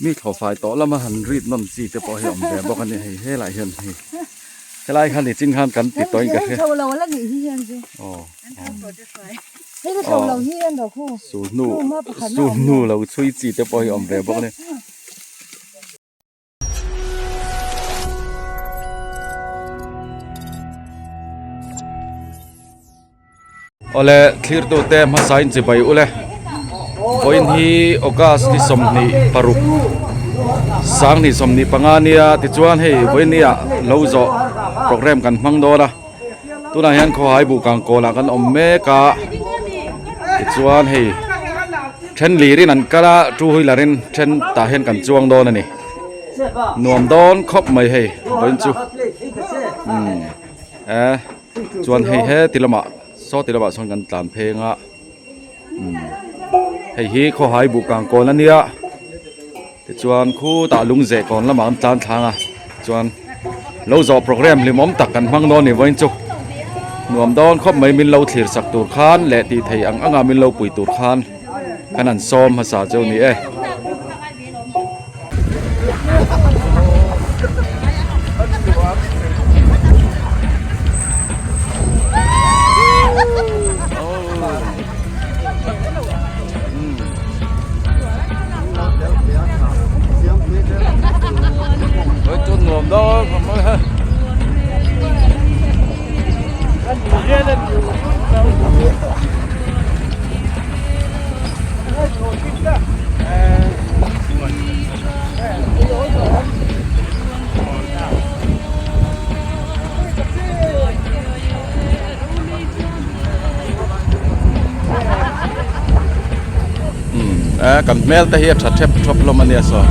Mi thlawhfai tawh lama han rit nawn chi te pawh hi a awm ve bawk a ni hei helai hian hei helai khan nichin khan kan ti tawhin ka hria aw sulhnu sulhnu lo chhui chi te pawh hi a awm ve bawk a ni. Awle thlirtu te hmasa in chibai ule vawiin hi August ni 26 sangni 25 nia tichuan hei vawiin ni ah lo zawh program kan hmang dawn a tunah hian khawhai buh kang kawl ah kan awm mek a tichuan hei then lir in an kal a two wheeler in then tah hian kan chuang dawn a ni nuam dawn khawp mai hei vawiin chu umm eh. Chuan hei he ti lamah saw ti lamah sawn kan tlan pheng a umm hei hi khawhai buh kang kawn a nia tichuan khutah lungzeh kawn lamah an tlan thlang a chuan lo zawh program hlimawm tak kan hmang dawn a ni vawiin chu nuam dawn khawp mai min lo thlir sak tur khan leh tih theih ang anga min lo pui tur khan kan han sawm hmasa chu a ni e. Kan hmel te hi a tha thep thawp hlawm a nia saw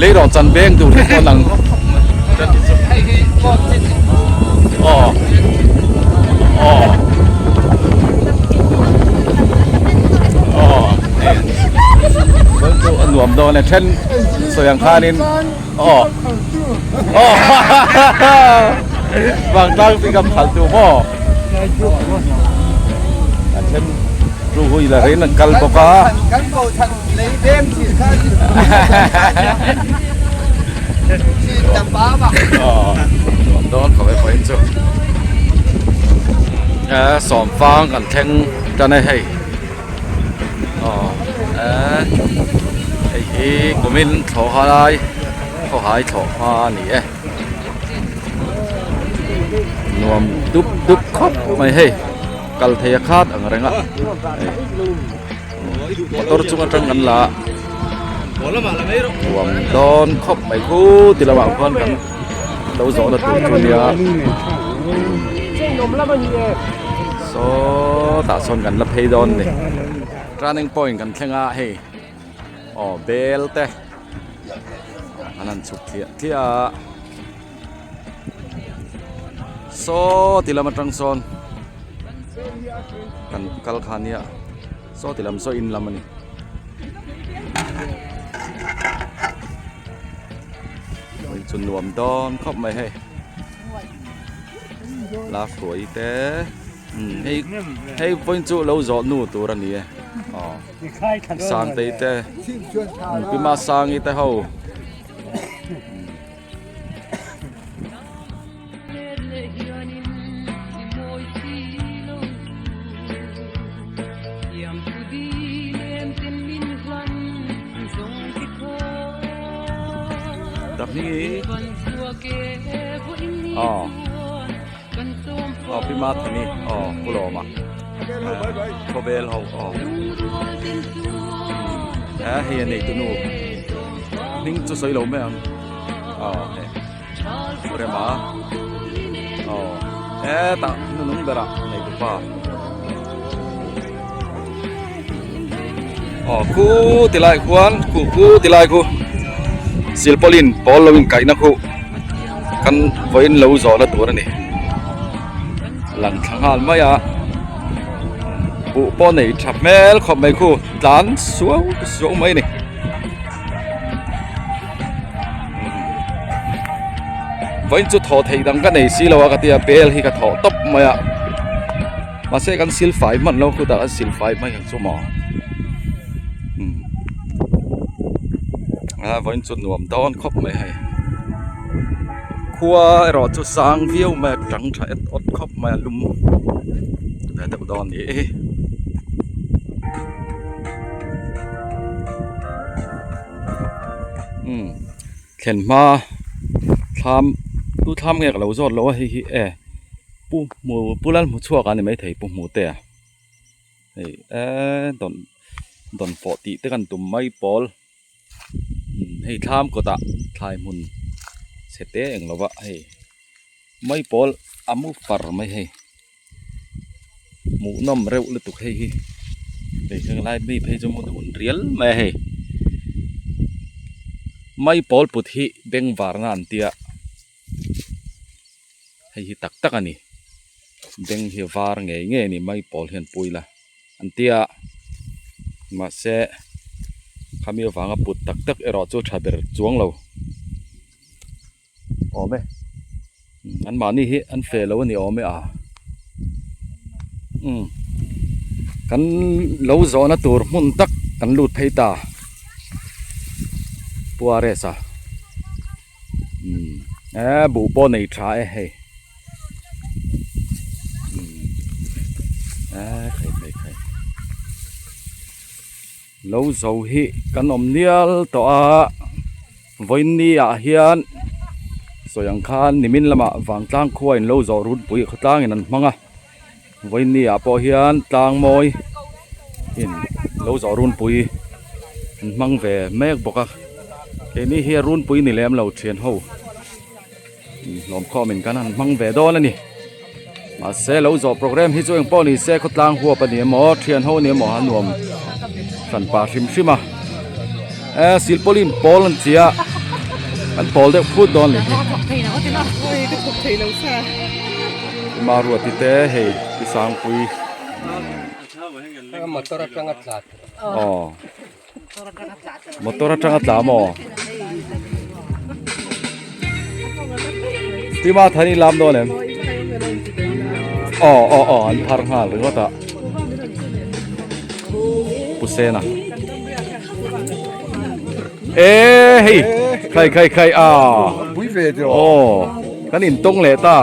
leirawh chan beng tur te pawh a lang aw aw. Chu a nuam dawn e then sawi ang khanin aw aw vangtlang pickup khalh tu maw a then two wheeler in an kal bawk a aw nuam dawn khawp e vawiin chu sawmfang kan thleng tan e hei. Aw eh hei hi kumin thlawh lai khawhai thlawh hma a ni e nuam dup dup khawp mai hei kal thei a khat ang reng a hei motor chung atang kan la nuam dawn khawp mai khu ti lamah khuan kan lo zawh na tur chu nia. Sawtah sawn kan la phei dawn ni turning point kan thleng a hei aw bel te an han chhuk thliah thliah a saw ti lam atang sawn kan kal kha nia saw ti lam saw in lam a ni. Chu nuam dawn khawp mai hei. La hruai te hei hei vawiin chu lo zawh nu tur a ni e aw Sangtei te Pi Masangi te ho. Aw aw pi ma thani aw pu lawma. Khawvel ho aw a hei a neitu nu hming chu sawi lo mai ang aw hei rema aw hetah hnuhnung berah neitu pa aw khu ti lai khuan khu khu ti lai khu silpaulin pawl lo inkaihna khu kan vawiin lo zawhna tur a ni. Lang thla nghal mai a buh pawh nei tha hmel khawp mai khu tlan suau suau mai a ni vawiin chu thawh theih dang ka nei si lo a ka tia bel hi ka thawh tawp mai a mahse kan sil fai hman lo khutah kan sil fai hman ang chu maw a vawiin chu nuam dawn khawp mai hei. Khua erawh chu sang viau mai a tang tha et awt khawp mai a lum ve deuh dawn a ni e. Umm thlen hma thlam tu thlam nge ka lo zawt lo a hei hi e pu hmu pu lal hmu chhuak a ni maithei pu hmu te a hei eee dawn dawn fawh tih te kan tum mai pawl. Hei thlam kawtah thlai hmun chhe te eng lova hei mai pawl a mu far mai hei hmuhnawm reuh lutuk hei hi hei henglai mi phei chu mu dun rial mai a hei mai pawl put hi bengvarna an tia hei hi tak tak a ni beng hi var ngei ngei a ni mai pawl hian pui la. An ti a mahse khami avanga put tak tak erawh chu tha ber chuang lo awm e an mahni hi an fe lo a ni awm e a umm kan lo zawhna tur hmun tak kan lut phei ta Puares a umm eh buh pawh nei tha e hei umm eh khai khai khai lo zo hi kan awm nial tawh a vawiin ah hian sawi ang khan nimin lamah vangtlang khua in lo zawh runpui khawtlang in an hmang a vawiin ah pawh hian tlang mawi in lo zawh runpui an hmang ve mek bawk a keini hi a runpui ni lem lo thian ho hlawm khawm in kan han hmang ve dawn a ni mahse lo zawh program hi chu eng pawh ni se khawtlang huap a ni emaw thian ho a ni emaw a nuam hran pah hrim hrim a eh silpauline pawl an chi a an pawl deuh phut dawn a ni hi. Maruati te hei pi Sangpui Motor atanga tla aw motor atanga tla maw tima thani lam dawn em aw aw aw an phar nghal ringawt a Pu Sena e hei khai khai khai a pui ve tiraw aw kan intawng leh ta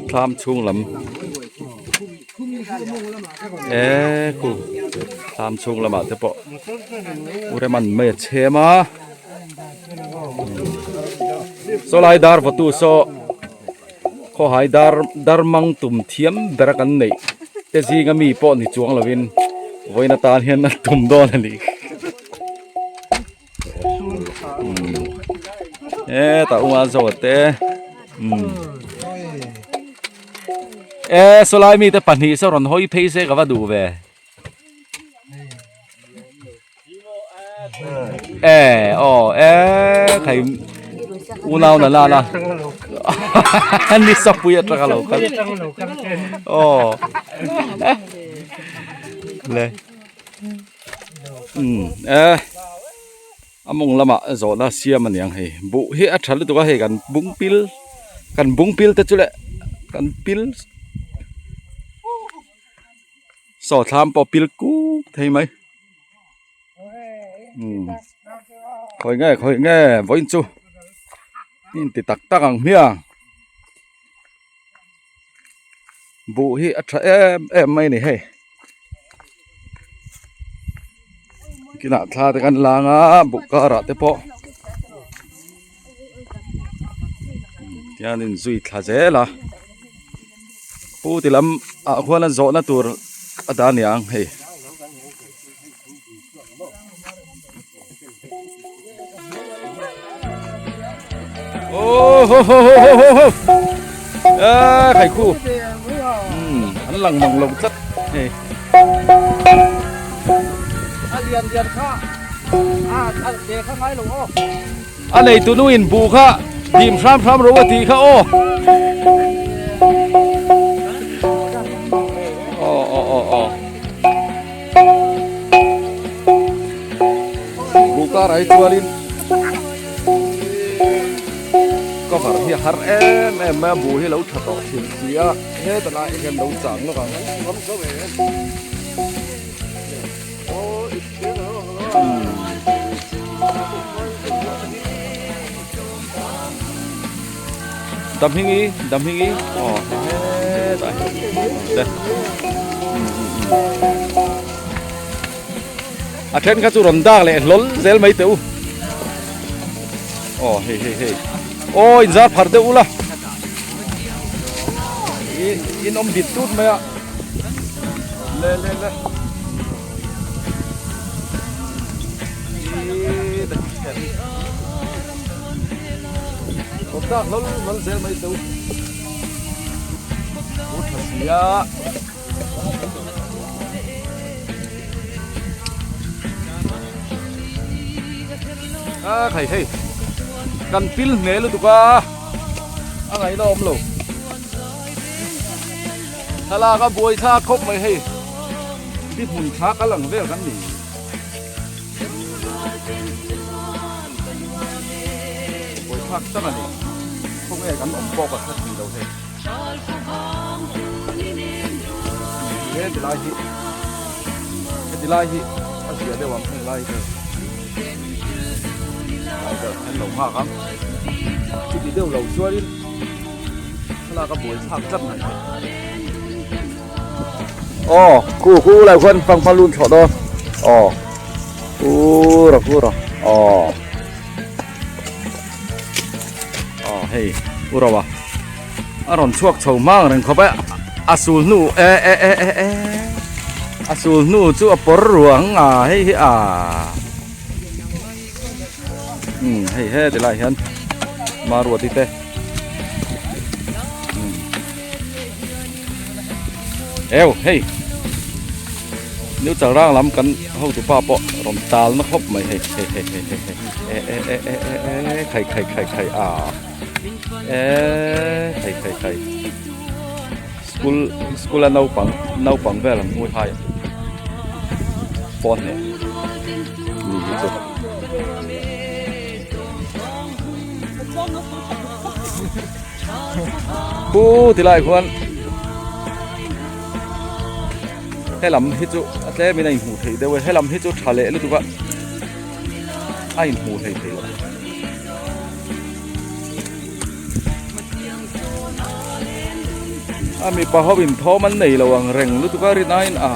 thlam chhung lam e khu thlam chhung lamah te pawh u reman mai a chhem a saw lai dar vawtu saw khawhai dar dar mang tum thiam ber a kan neih te zinga mi pawh ni chuang lovin vawiin atan hian a tum dawn a ni. Hetah unga zawt te e sawlai mite pahnih saw rawn hawi phei se ka va duh ve e aw e khai unau na la la ni sapui atanga lo kal aw le. Umm eh a mawng lamah zawhna siam a niang hei buh hi a tha lutuk a hei kan bung pil kan bung pil te chu leh kan pil saw thlam pawh pil kuk thei mai umm khawi nge khawi nge vawiin chu in ti tak tak ang hmiang buh hi a tha em em mai a ni hei kinah thla te kan lang a buh karah te pawh tihian in zui thla zel a. Pu ti lam ah khuan a zawhna tur a dah aniang hei. Aw ho ho ho ho ho a khai khu an lang mang lo tlat hei. A lian lian kha a a te kha ngai lo aw. A neitu nu in buh kha dim hram hram ro a tih kha aw. Aw aw aw aw. Buh karah hi chuanin cover hi a har em em mai a buh hi a lo tha tawh thin si a heta lai hian lo chang lawk ang. Damhingi Damhingi aw hetah te a then kha chu rawn dak leh hlawl zel mai teh u aw hei hei hei aw inzar phar deuh ula in awm dit tut mai a le le le. Kawt hlawl hlawl zel mai teu u tha sia a khai hei kan pil hne lutuk a a ngaihna awm lo thlalak a buai thlak khawp mai hei. Ti hmun tha kal ang vel kan ni. Buaithlak tak a ni. Khawnge kan awm pawh ka hre thei lo hei. He ti lai hi heti lai hi a zia deuh ang heng lai hi. Lai ber an lo nghak ang. Chuti deuh lo chuanin thlalak a buaithlak tlat mai hei. Aw khu khu lai khuan pangpar lun thlawh dawn aw khu rawh khu rawh aw aw hei u ro a a rawn chhuak chho hmang reng khawp a a sul hnu e e e e e a sul hnu chu a pawr ruang a hei hi a umm hei heti lai hian maruati te. Eu hei new chalrang lam kan hotu pa pawh rawn tal na khawp mai hei hei hei hei hei e e e e e e khai khai khai khai a e khai khai khai school school a naupang naupang vel an hmui hai phone nen ni hi chu. Pu tilai khuan helam hi chu a tlemin a inhmuh theih deuh e helam hi chu tha leh lutuk a a inhmuh hlei thei lo. A mipa ho in thawm an nei lo ang reng lutuk a rin aiin a.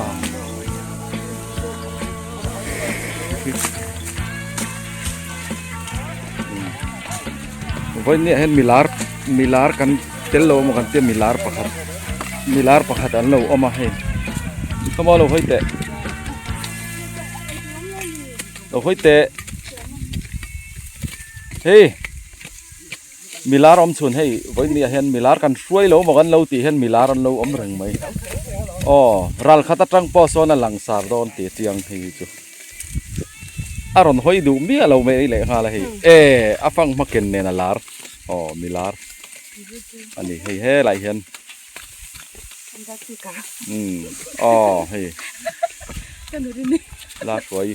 Vawiin hian milar milar kan tel lo emaw kan tia milar pakhat milar pakhat an lo awm a hei khawmaw lo hawi teh lo hawi teh hei milar awm chhun hei vawiin hian milar kan hruai lo emaw kan lo tih hian milar an lo awm reng mai aw ral khat atang pawh sawn a langsar dawn tih chiang hei chu. A rawn hawi duh miah lo mai leh nghal a hei e a fang hma ken nen a lar aw mi lar a ni hei helai hian umm aw hei la hruai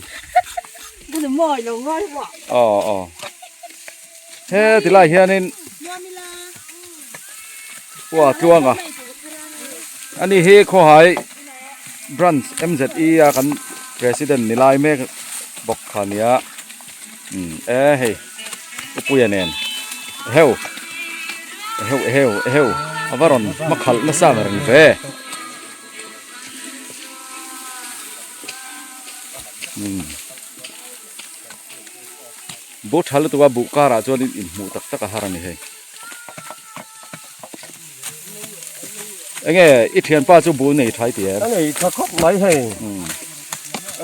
aw aw he tilai hianin ua tluanga ani hi khawhai branch M_Z_E a kan president ni lai mek bawk kha nia umm e hei upuia nen eheu eheu eheu eheu a va rawn hma khalh nasa ang reng ve umm. Buh tha lutuk a buh karah chuanin inhmuh tak tak a har a ni hei. Enge i thianpa chu bul nei thai ti em? A nei tha khawp mai hei.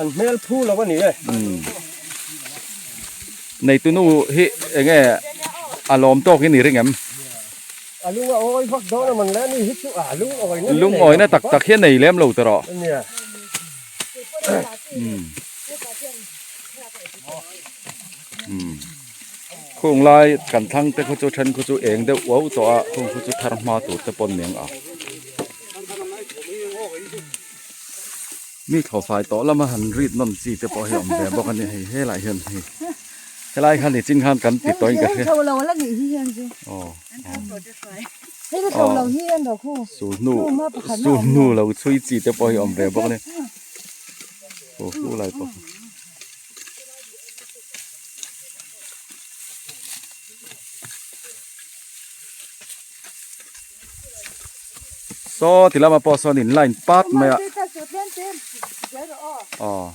An hmel phu lo a ni e. Neitunu hi enge a lawm tawk in i ring em? A lung a awi vak dawn a man le ani hi chu a lung awina hi nei lo. Lung awina tak tak hi a nei lem lo tawh. Nia. Khung lai kan thlang te khu chu then khu chu eng deuh uau tawh a khung khu chu thar hma tur te pawn eng a. Mi thlawhfai tawh lama han rit nawn chi te pawh hi a awm ve bawk a ni hei helai hian hei helai khan nichin khan kan ti tawhin ka hria aw sulhnu sulhnu lo chhui chi te pawh hi a awm ve bawk a ni aw khulai pawh. Saw ti lama pawh sawn in line pat mai a. Aw.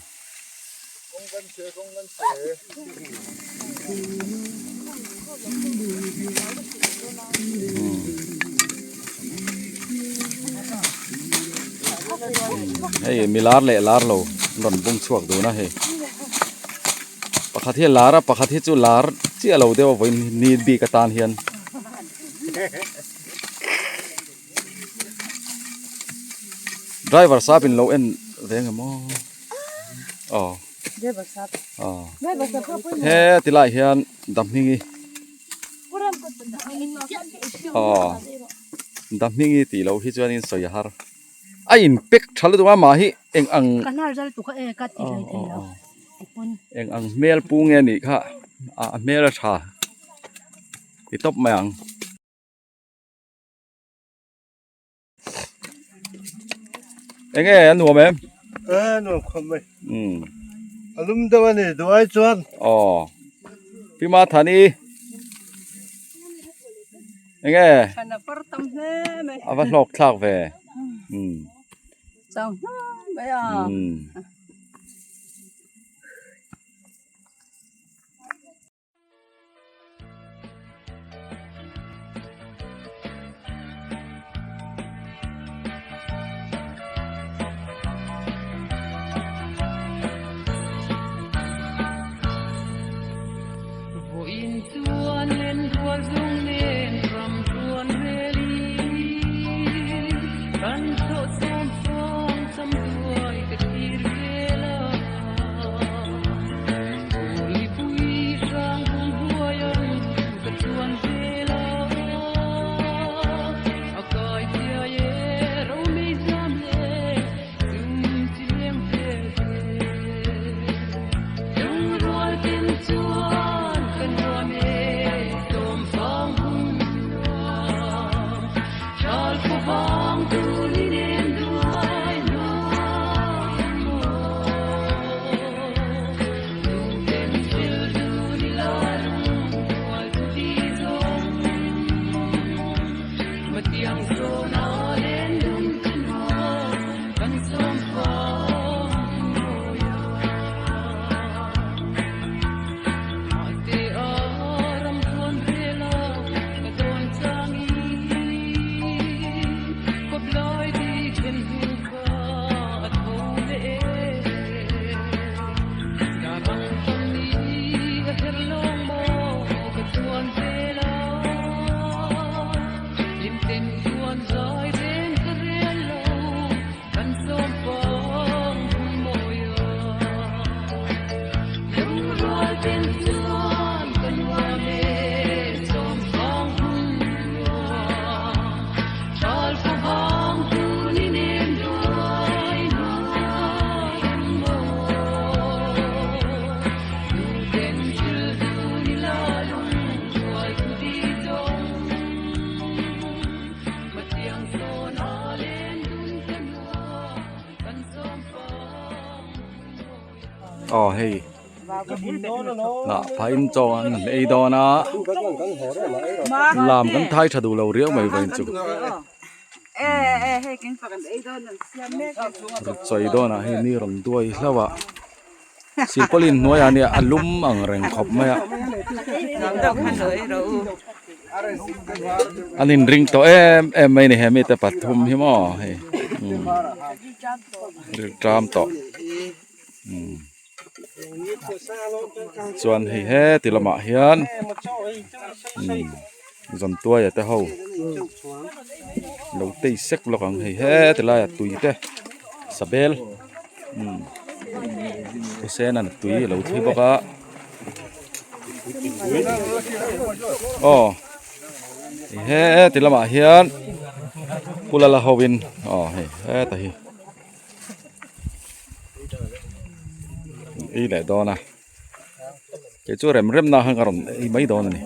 Hei mi lar leh lar lo an rawn bung chhuak dun a hei pakhat hi a lar a pakhat hi chu lar chiah lo deuh a vawiin ni bik atan hian. Driver sap in lo en ve ang emaw aw aw he ti lai hian Damhmingi aw Damhmingi tih loh hi chuanin sawi a har a in pack tha lutuk a mah hi eng ang eng ang hmel pu nge nih kha a hmel a tha ti tawp mai ang. Enge a nuam em? A nuam khawp mai. Um. A lum deuh a ni duh ai chuan. Aw. Pi Ma Thani. Enge? Thana par tam hle mai. A va hlawk thlak ve. Um. Chang hle mai a. Um. Aw hei lah phain chaw an han ei dawn a lam kan thai tha duh lo riau mai vawiin chu chawi dawnah hei ni rawn duai hlauh a. Silpauline hnuaiah nia a lum ang reng khawp mai a. An inring tawh em em mai a ni he mite pathum hi maw hei umm rilṭam tawh umm chuan hei heti lamah hian umm Zantuaia te ho lo tei sek lawk ang hei heti laia tui te sabel umm Hussein-a'n tui a lo thli bawk a aw heti lamah hian Pu Lala hovin aw hei heta hi ei leh dawn a. Kei chu rem rem na khan ka rawn ei mai dawn a ni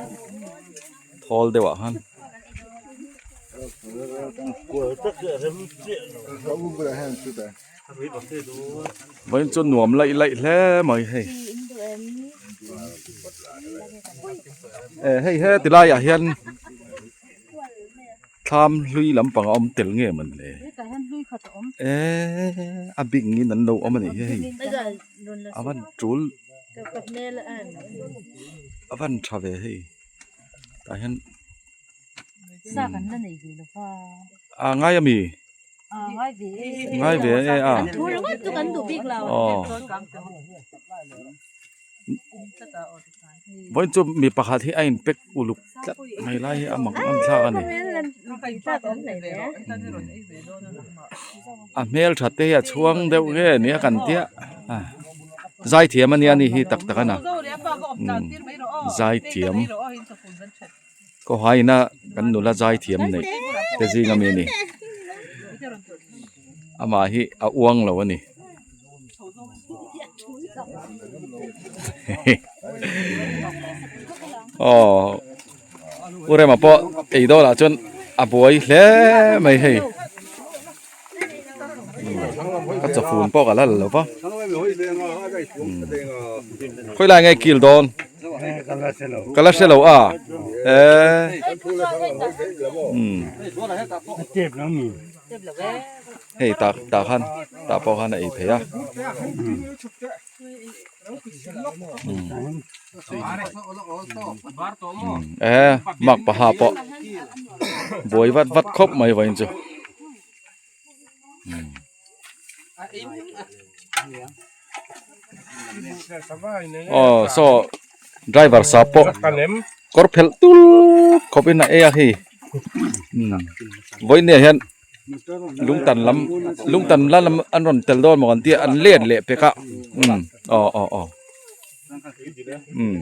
thawl deuh ah khan. Vawiin chu nuam laih laih hle mai hei. Eh hei he ti laiah hian. Thlam hlui lampang a awm tel nge mawn le? Eee a bik in an lo awm a nih hi hei a van tul a van tha ve hei tah hian a ngai ami ngai ve e a aw. Vawiin chu mi pakhat hi a in pack uluk tlat mai lai hi a mak ang thlak a ni a hmeltha te hi a chhuang deuh nge nia kan tia zaithiam ania ni hi tak tak a na zaithiam khawhaina kan nula zaithiam neih te zing ami a ni amah hi a uang lo a ni. Aw u Rema pawh ei dawn ah chuan a buai hle mai hei ka chawfun pawh ka la la lo va khawi lai nge kil dawn ka la hre lo a eh Hei tah tah khan tah pawh khan a ei theih a eh mak paha pawh buai vat vat khawp mai vawiin chu. Aw saw driver sa pawh kawr phelh tul khawp in a ei a hei vawiin ah hian lungtan lam lungtan la lam an rawn tel dawn maw kan tia an let leh pek a umm aw aw aw umm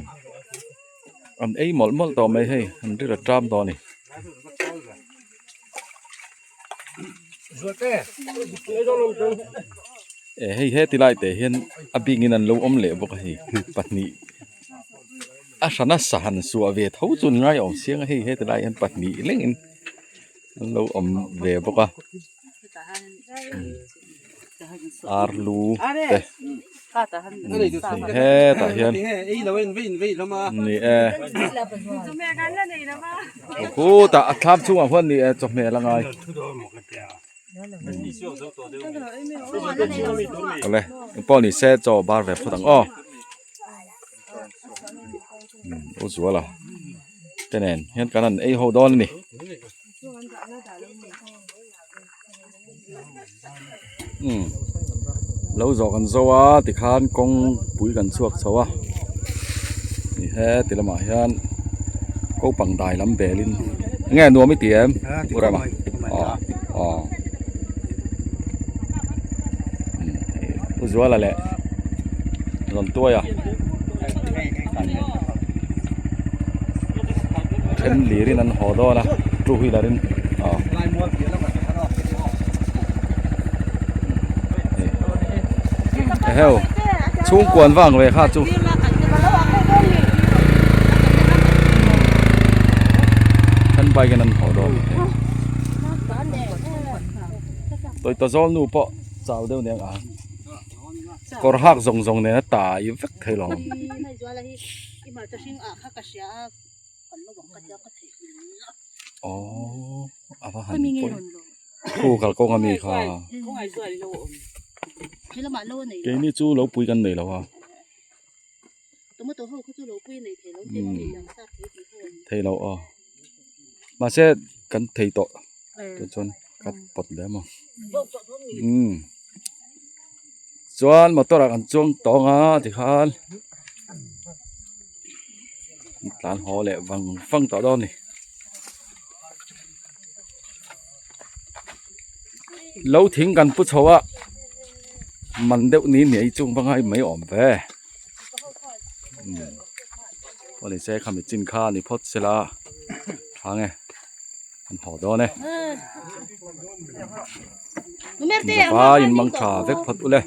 an ei mawlh mawlh tawh mai hei an ri rat ram tawh a ni. Eh hei heti lai te hian a bik in an lo awm leh bawk a hei pahnih a hrana sahan suah ve tho chu an ngai awm chiang a hei heti lai hian pahnih lengin an lo awm ve bawk a ar lu te hetah hian ni e khutah a thlam chhungah huan ni e chawhmeh la ngai awle engpawh ni se chaw bar ve phawt ang aw u zuala te nen hian kan han ei ho dawn a ni. Umm lo zawh kan zo a tikhan kawng pui kan chhuak chho a ni heti lamah hian kopang dai lam belin enge nuam i ti em u rema aw aw u zuala leh rawn tuai a then lir in an haw dawn a two wheeler in aw eheu chhungkuan vang ve kha chu then bike in an haw dawn tawita zawl nu pawh chau deuh nen a. Kawr hak zawng zawng nen a tai vek thei lo. Aww a va han pawi khu kalkawng ami kha keini chu lo pui kan nei lo a. Thei lo aw. Mahse kan thei tawh tah chuan ka pawt leh maw. Umm chuan motor ah kan chuang tawng a tikhan tlan haw leh vang vang tawh dawn a ni. Lo thing kan pu chho a man deuh ni ni ei chung hmanga i mai awm ve umm pawh ni se khami chin kha ni phawt sela tha nge an haw dawn e zavaiin mang tha vek phawt ule.